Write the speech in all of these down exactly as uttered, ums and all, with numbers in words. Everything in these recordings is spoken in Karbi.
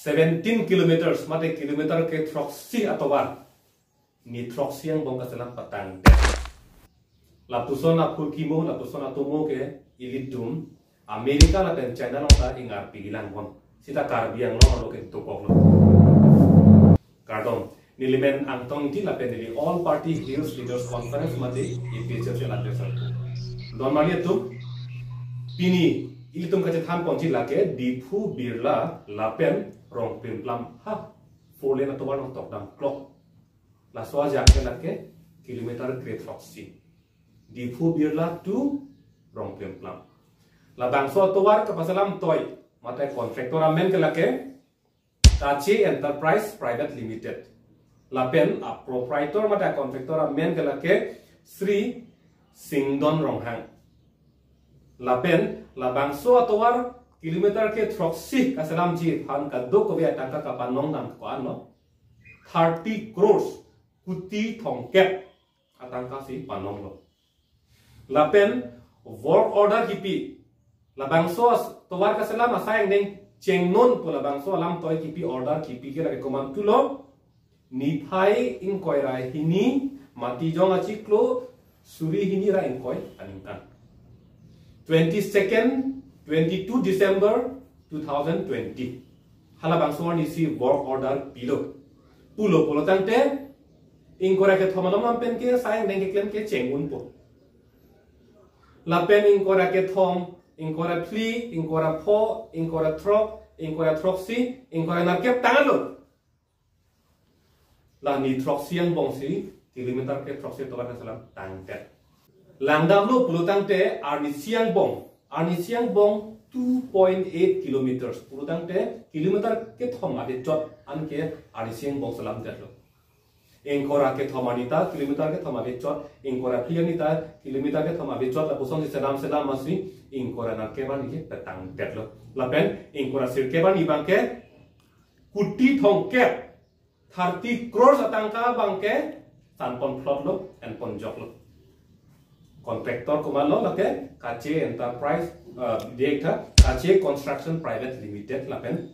seventeen kilometers, mate kilometer kethroksi atovar, ni throksi angbong kaselam patangdet. Lapuson aphurkimo, lapuson atomo ke ilitum America lapen China along ta ingarpi langpon. Sita Karbi Anglong along ke tokoklo. Kardom. Neli men Angtong Ingti lapen neli All Party Hills Leaders Conference mate A P H L C alat besar. Don mali atum, pini ilitum kachethanponji lake Diphu Birla lapen Rongplimplam ha four lane atovar along tokdam klok. Laso ajak ke lake kilometer kethroksi. Diphu Birla to Rongplimplam. Labangso atovar kapaselam toi, mate contractor amen ke lake Kache Enterprise Private Limited. Lapen a proprietor mate a contractor amen ke lake Sri Singdon Ronghang. Lapen labangso atovar kilometer kethroksi kaselamji aphan kadokave atangka kapanong nang ko-an lo. Thirty crores, kuti thomkep atangka si panonglo. Lapen work order kipi. Labangso as-, tovar kaselam asai angdeng chengnon pu labangso alam toi kipi order kipi ke lake komantulo. Niphai ingkoi ra hini Matijong achiklo suri hini ra ingkoi aningkan. Twenty-second, twenty-two December two thousand twenty. Halabangso arnisi work order pilo. Pulo pulo tangte, ingkoi ra kethom along pen ke asai angdeng keklem ke cheng-unpo. Lapen ingkoi ra kethom, ingkoi ra phli, ingkoi ra pho, ingkoi ra throk, ingkoi ra throksi, ingkoi ra nerkep tanglo. La ni throksi angbong si, kilometer kethroksi atovar kaselam tangdet. Langdamlo pulo tangte arnisi angbong, arnisi angbong two point eight kilometers. Pulo tangte kilometer kethom avechot anke arnisi angbong selamdetlo. Ingkoi ra kethom arni ta kilometer kethom avechot, ingkoi ra phli arni ta kilometer kethom avechot, lapuson si selam selam masi ingkoi ra nerkep arni ke petangdetlo. Lapen ingkoi ra sirkep arni abangke kuti thomkep, thirty crores atangka abangke sanpon phlotlo, enpon joklo. Contractor komatlo lake Kache Enterprise, uh, direkta Kache Construction Private Limited lapen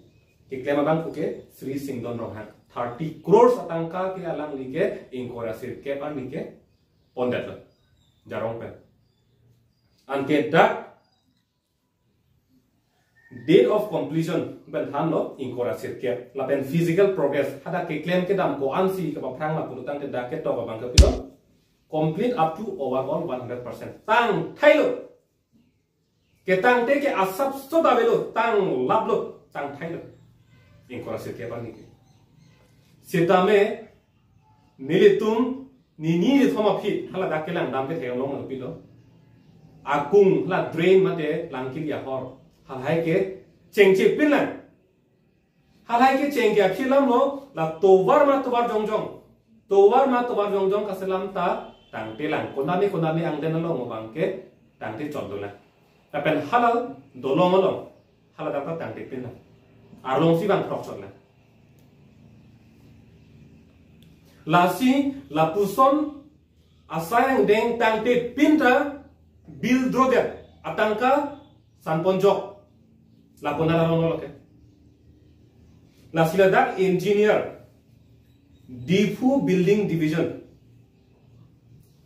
keklem abang puke Sri Singdon Ronghang. Thirty crores atangka ke alangli ke ingkoi ra sirkep arni ke pondetlo. Jarong pen. Anke dak date of completion pen thanlo ingkoi ra sirkep. Lapen physical progress hadak keklem kedam ko-an si kepaphrang la pulo tangte dak ketok abang ke pilo. Complete up to overall one hundred percent. Tangthailo. Ketangte ke asapso ta avelo, tanglaplo, tangthailo. Ingkoi ra sirkep arni ke. Sitame nelitum nini nithom aphi, hala dak kelangdam ke theklong pilo. Akung hala drain mate langkili ahor, halahai ke chengchepin lang. Halahai ke chengke aphi alamlo, la tovar ma tovar jongjong. Tovar ma tovar jongjong kaselam ta tangte lang. Konatne konatne angdeng along abangke tangte chotdun lang. Lapen hala dolong along, hala dak ta tangtepin lang. Arlong si bang throkchot lang. Lasi lapuson asai angdeng tangtepin ta bill drodet atangka sanpon jok. Lapu nara rono loke. Lasi ladak engineer, Diphu Building Division.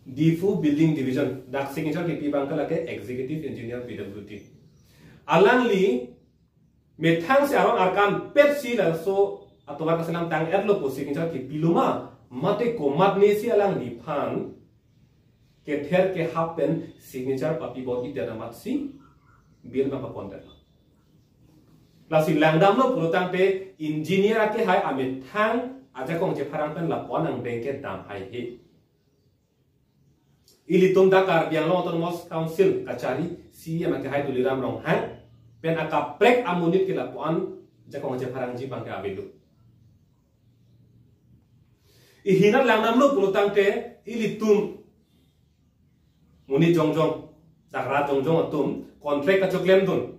Diphu Building Division. Dak signature kipi abangke lake Executive Engineer P W D. Alangli methang si aron arkan pet si laso atovar kaselam tang-etlo pu signature kipilo ma, mate komatne si alangliphan kether kehap pen signature papi bor-idet amat si bill ma papondet. Lasi langdamlo pulo tangte engineer akehai amethang ajakong chepharang pen lapu-an angdeng kedam haihe. Ilitum dak Karbi Anglong Autonomous Council kachari C E M akehai Tuliram Ronghang pen akaprek amonit ke lapu-an ajakong chepharangji abangke avelo. Ihinat langdamlo pulo tangte ilitum monit jongjong, dak rat jongjong atum contract kachoklemdun.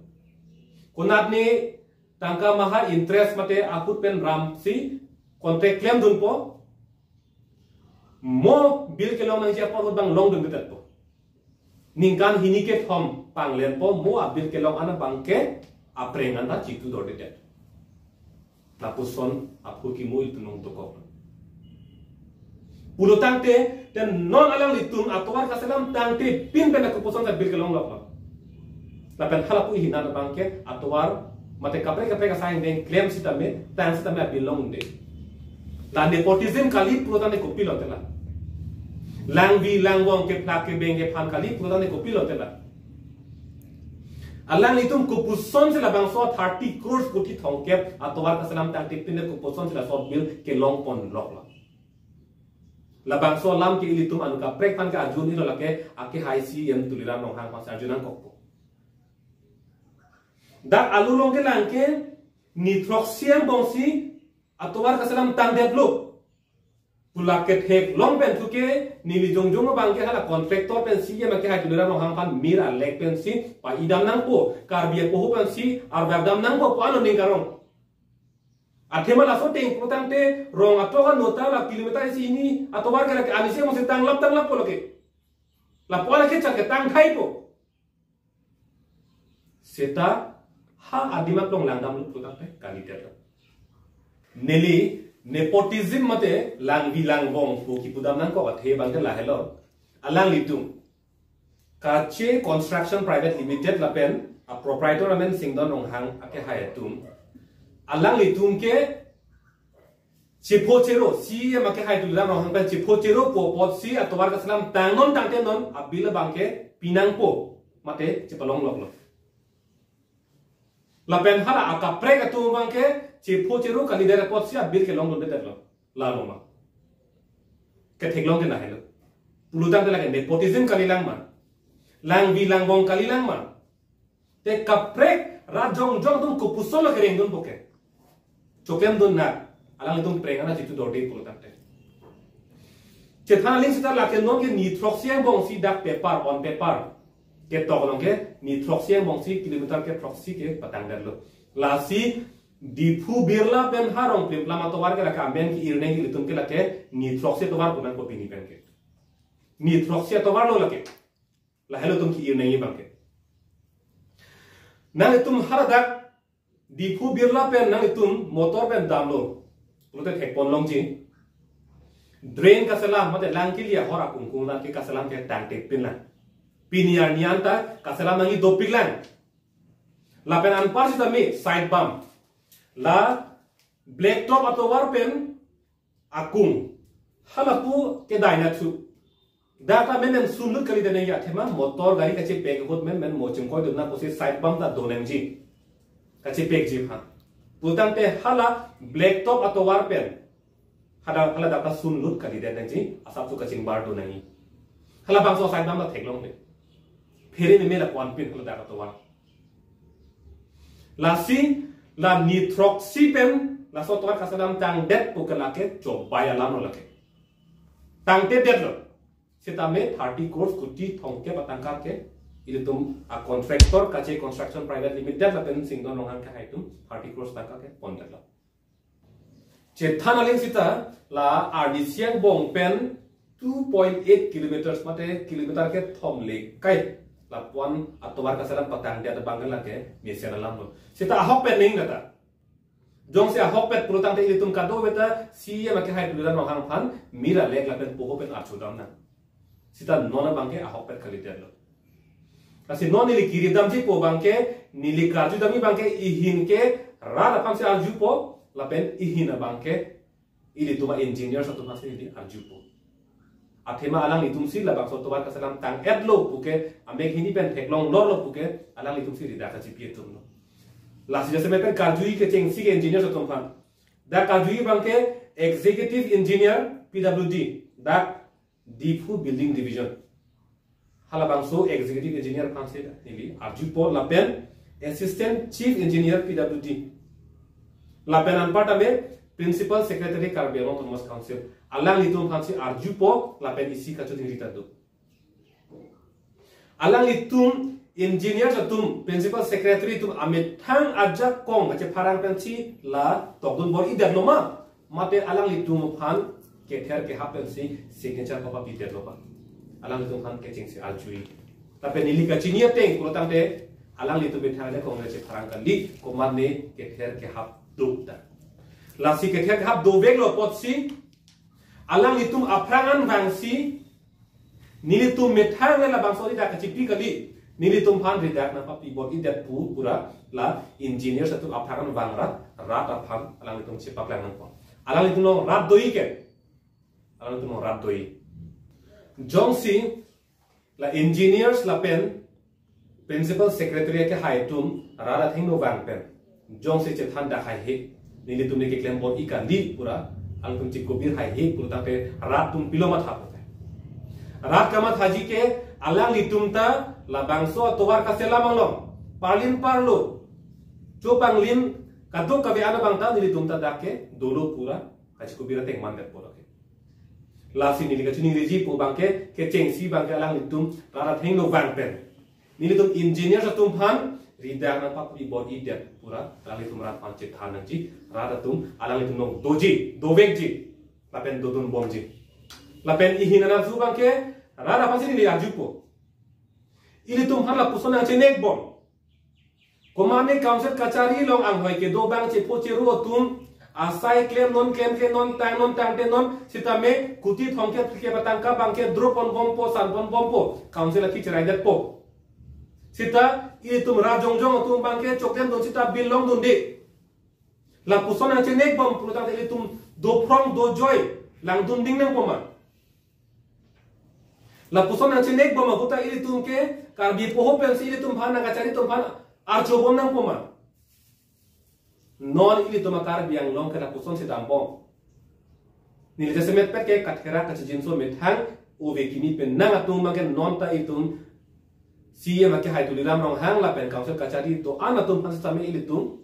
Konatne tangka maha interest mate ahut pen ram si contract klemdunpo. Mo bill kelong nangji apor ahut bang longdunbedetpo. Ningkan hini kethom panglenpo, mo abill kelong an abangke apreng an ta chitu dordedet. Lapuson aphu kimu itum nong tokok. Pulo tangte, te non alanglitum atovar kaselam tangte pin pen kopuson ta bill kelong lok lok. Lapen halapu ihin abangke atovar mate kaprek kaprek asai deng klem sitame, tang sitame abill longde. La nepotism kali pulo tangte kopilo tela. Langvi langvong keplak kebeng kephan kali pulo tangte kopilo tela. Alanglitum kopuson si labangso thirty crores koti thomkep atovar kaselam tangte pin kopuson si laso bill kelong pon lok lok. Labangso alam ke ilitum anut kaprek aphan ke arjunji lo, lake akehai C E M Tuliram Ronghang aphan si arju nangkokpo. Dak alu along kelang ke ni throksi angbong si atovar kaselam tangdetlo. Pulak ketheklong pen thu ke neli jongjong abangke hala contractor pen C E M akehai Tuliram Ronghang aphan mir alek pensi pa-idam nangpo, Karbi apoho pensi arvakdam nangpo pu ano ning karong. Athema laso teng pulo tangte rong atok anota la kilometer isi hini atovar ke lake ani si masi tanglap tanglap po lake. Lapu lake chak ke tangthai po. Seta ha adim aklong langdamlo pulo tangte kalidet lo. Neli nepotism mate langvi langvong pu kipudam nangkok athe abangke lahelo. Alanglitum Kache Construction Private Limited lapen a proprietor amen Singdon Ronghang akehai atum. Alanglitum ke chepho chero, C E M akehai Tuliram Ronghang pen chepho chero po apotsi atovar kaselam tang non tangte non abill abangke pinangpo mate chepalong lok lok. Lapen hala akaprek atum abangke chepho chero kalidet apotsi abill kelong dundedet lo. Lalo ma. Ketheklong ke lahelo. Pulo tangte lake nepotism kalilang ma. Langvi langvong kalilang ma. Te kaprek rat jongjong atum kopuson lo kereng dunpo ke. Choklem dun na. Alanglitum preng ana jitu dorde pulo tangte. Chethan aling seta lake non ke ni throksi angbong si dak paper, on paper ketok along ke ni throksi angbong si kilometer ke throksi ke patangdetlo. Lasi Diphu Birla pen ha Rongplimplam atovar ke lake amen ke-ir nangji ilitum ke lake ni throksi atovar pu nangpo pini pen ke. Ni throksi atovar lo lake. Lahelo itum ke-ir nangji abangke. Nanglitum haladak Diphu Birla pen nanglitum motor pen damlo pulote thekpon longji. Drain kaselam mate lang kili ahor akungkung lang ke kaselam ke tangtepin lang. Pini arni anta kaselam nangji dopik lang. Lapen anpar sitame side bump. La blacktop atovar pen akung. Halapu kedai na thu. Dak ta men men sunlut kalidet nangji athema motor gari kachepek ahut men men mo chingkoi dun nang pusi side bump ta do nangji. Kachepekji aphan. Pulo tangte hala blacktop atovar pen. Hala hala dak ta sunlut kalidet nangji asap su kachingbar do nangji. Halabangso side bump ta theklongle. Phere meme lapu-an pin hala dak atovar. Lasi la ni throksi pen laso atovar kaselam tangdet pu ke lake chobai alam lo lake. Tangtedetlo. Sitame thirty crores koti thomkep atangka ke ilitum a contractor Kache Construction Private Limited lapen Singdon Ronghang akehai atum thirty crores tangka ke pondetlo. Chethan aling seta la arnisi angbong pen two point eight kilometers mate kilometer kethom le kai lapu-an atovar kaselam patangdet abang lake mesen alam lo. Seta ahok pen ning kata. Jongsi ahokpet pulo tangte ilitum kadokave ta C E M akehai Tuliram Ronghang aphan mir alek lapen poho pen arjudam nang. Seta non abangke ahokpet kalidetlo. Lasi non neli kiri damji pu abangke, neli karju damji abangke ihin ke rat aphansi arjupo lapen ihin abangke ilitum a-engineers atum aphansi neli arjupo. Athema alanglitumsi labangso atovar kaselam tang-etlo puke, amek hini pen theklong lorlo puke, alanglitumsi rida kachipi atumlo. Lasi jasemet pen karjuji kechengsi ke engineers atum aphan. Dak karjuji abangke executive engineer P W D, dak Diphu Building Division. Halabangso executive engineer aphansi neli arjupo lapen assistant chief engineer P W D. Lapen anparta me principal secretary Karbi Anglong Autonomous Council. Alanglitum aphansi arjupo lapen isi kachojingrita do. Alanglitum engineers atum, principal secretary atum amethang ajakong kachepharang pensi la tokdun bor-idetlo ma. Mate alanglitum aphan kether kehap pensi signature kopi pidetlo ma. Alanglitum aphan kechengsi arjuji. Lapen neli kachini ateng pulo tangte alanglitum methang ajakong kachepharang kali komatne kether kehap duk ta. Lasi kethek hap doveklo apotsi, alanglitum aphrang an vangsi, nelitum methang labangso ridak kachipi kali, nelitum aphan ridak nangpapi bor-idet pu pura la engineers atum aphrang an vang rat, rat aphan alanglitum chepaklang nangpo. Alanglitum along rat do-ik ke. Alanglitum along rat do-ik. Jongsi la engineers lapen principal secretary akehai atum rat athengno vang pen jongsi chethan dak haihe, nelitum ne keklem bor-ik kali pura, alanglitum chikubir haihe pura tangte rat atum pilo matha pute. Rat kamathaji ke alanglitum ta labangso atovar kaselam along parlin parlo, chopanglim kadokave an abang ta nelitum ta dak ke dolo pura kachikubir ateng mandet pura ke. Lasi neli kachiningri ji pu abang ke, kechengsi abang ke alanglitum rat athengno vang pen nelitum engineers atum aphan ridak nangpapi bor-idet pura, alanglitum rat aphan chethan nangji, rat atum alanglitum along doji, dovekji, lapen dodun bomji. Lapen ihin anarju abang ke, rat aphansi neli arjupo. Ilitum aphan lapuson nangchenek bom. Komane council kachari along anghoi kedo abang chepho chero atum asai klem non klem ke non tang non tangte non sitame kuti thomkep kep atangka abang ke dropon bompo, sanpon bompo, council akhi cheraidetpo. Sita ilitum rat jongjong atum abang ke choklemdun sita bill longdunde. Lapuson nangchenek bom pulotangte ilitum dophrong dojoi langdunding nangpo ma? Lapuson nangchenek bom ahut ta ilitum ke Karbi poho pensi ilitum aphan nangkachari atum aphan archo bom nangpo ma? Non ilitum a-Karbi Anglong ke lapuson si dambom. Neli jasemet pet ke katherak kachijinso methang ove kimi pen nang atum abang ke non ta ilitum C E M akehai Tuliram Ronghang lapen council kachari do-an atum aphan sitame ilitum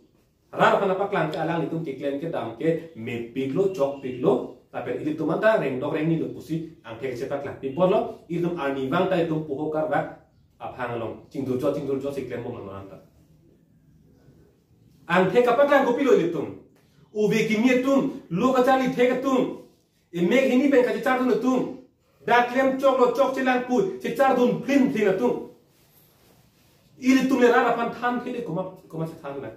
rat aphan nangpaklang ke alanglitum keklem kedam ke mepiklo chokpiklo, lapen ilitum anta rengdok rengni lo pusi angthek chepaklangpi bom lo, ilitum arnivang ta ilitum poho karbak aphang along chingdurjo chingdurjo si klem bom lo non anta. Angthek kapaklang kopilo ilitum? Ove kimi atum, lo kacharli thek atum, emek hini pen kachechardun atum, dak klem choklo chokchelang pu chechardun phlin phlin atum. Ilitum le rat aphan thanthele komat komat si than na.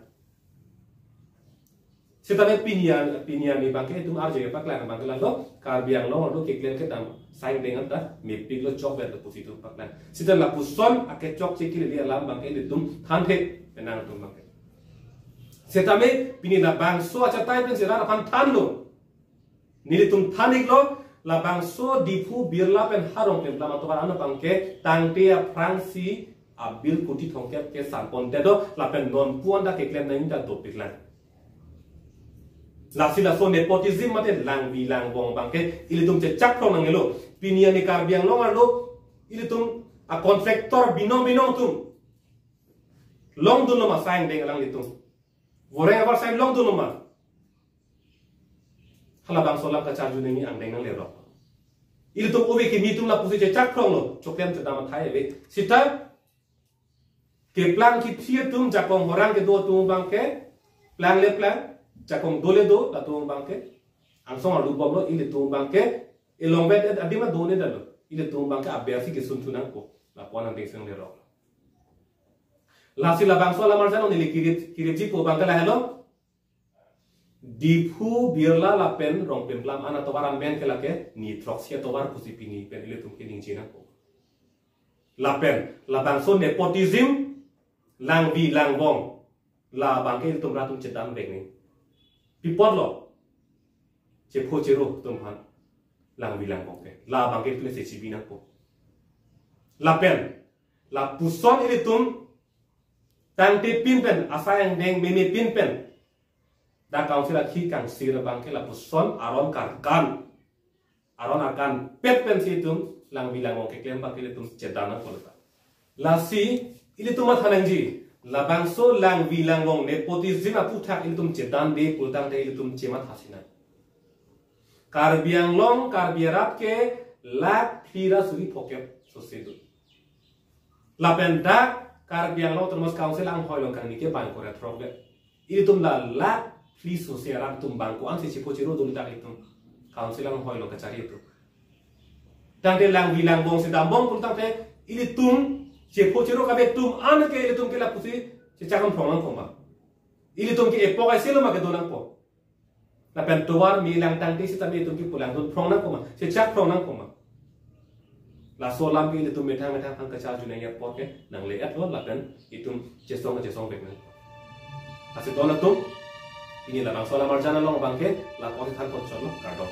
Sitame pini an, pini an ni abang ke itum arje kepaklang abang ke lalo, Karbi Anglong arlo keklem kedam asai angdeng anta mepiklo chokvetlo pusi itum paklang. Sita lapuson akechokche kelele alam abang ke ilitum thanthe penang atum abang ke. Sitame pini labangso achatai pensi rat aphan thanlo. Nelitum than-iklo, labangso Diphu, Birla pen ha Rongpimplam atovar an abang ke tangte aphrangsi abill kuti thomkep ke sanpondet do, lapen non pu anta keklem nangji ta dopiklang. Lasi laso nepotism mate langvi langvong abang ke ilitum chechakphrong nangnelo. Pini an ni Karbi Anglong arlo ilitum a-contractor binong binong atum longdunlo ma asai angdeng alanglitum? Voreng abar asai longdunlo ma? Halabangso alam kacharju nangji angdeng nanglerok. Ilitum ove kimi atum lapusi chechakphronglo, choklem chedam athai ave. Sita keplang kiphi atum, jakong horang kedo atum abang ke plang le plang, jakong do le do, latum abang ke angsong arlu bomlo, ilitum abang ke elongvet adim adonedetlo, ilitum abang ke aber si kesun thu nangpo, lapu-an angdeng si nanglerok. Lasi labangso alam arjan neli kirip kiripji pu abang ke lahelo. Diphu, Birla lapen Rongpimplam an atovar amen ke lake ni throksi atovar pusi pini pen ilitum keningje nangpo. Lapen labangso nepotism, langvi langvong, labang ke ilitum rat atum chedam vek ni. Pi apotlo? Chepho chero atum aphan langvi langvong ke. Labang ke ilitum si chibi nangpo. Lapen lapuson ilitum tangte pin pen, asai angdeng meme pin pen dak council akhi kangsir abang ke lapuson aron karkan, aron arkan pet pensi itum langvi langvong keklem abang ke ilitum chedam nangpo leta. Lasi ilitum matha nangji, labangso langvi langvong nepotism aphuthak ilitum chedamde pulotangte ilitum chematha sinang. Karbi Anglong, Karbi arat ke lakh phli ra suri phokep sose do. Lapen dak Karbi Anglong Autonomous Council anghoi along kangni ke bangko ra throkvet. Ilitum la lakh phli sose arat atum bangko ansi chepho chero dun dak itum council anghoi along kachari atum. Tangte langvi langvong si dambom pulotangte ilitum chepho chero kave atum an ke ilitum ke lapusi chechakphrong nangpo ma? Ilitum ke epok aisi lo ma kedo nangpo? Lapen tovar me lang tangte sitame itum kepu langdun phrong nangkok ma, chechak phrong nangkok ma. Laso alam ke ilitum methang methang aphan kacharju nangji apot ke nangle-etlo lapen itum chesong chesong vek nang. Lasi don atum, pini labangso alam arjan along abang ke la apot than pon chotlo, kardom.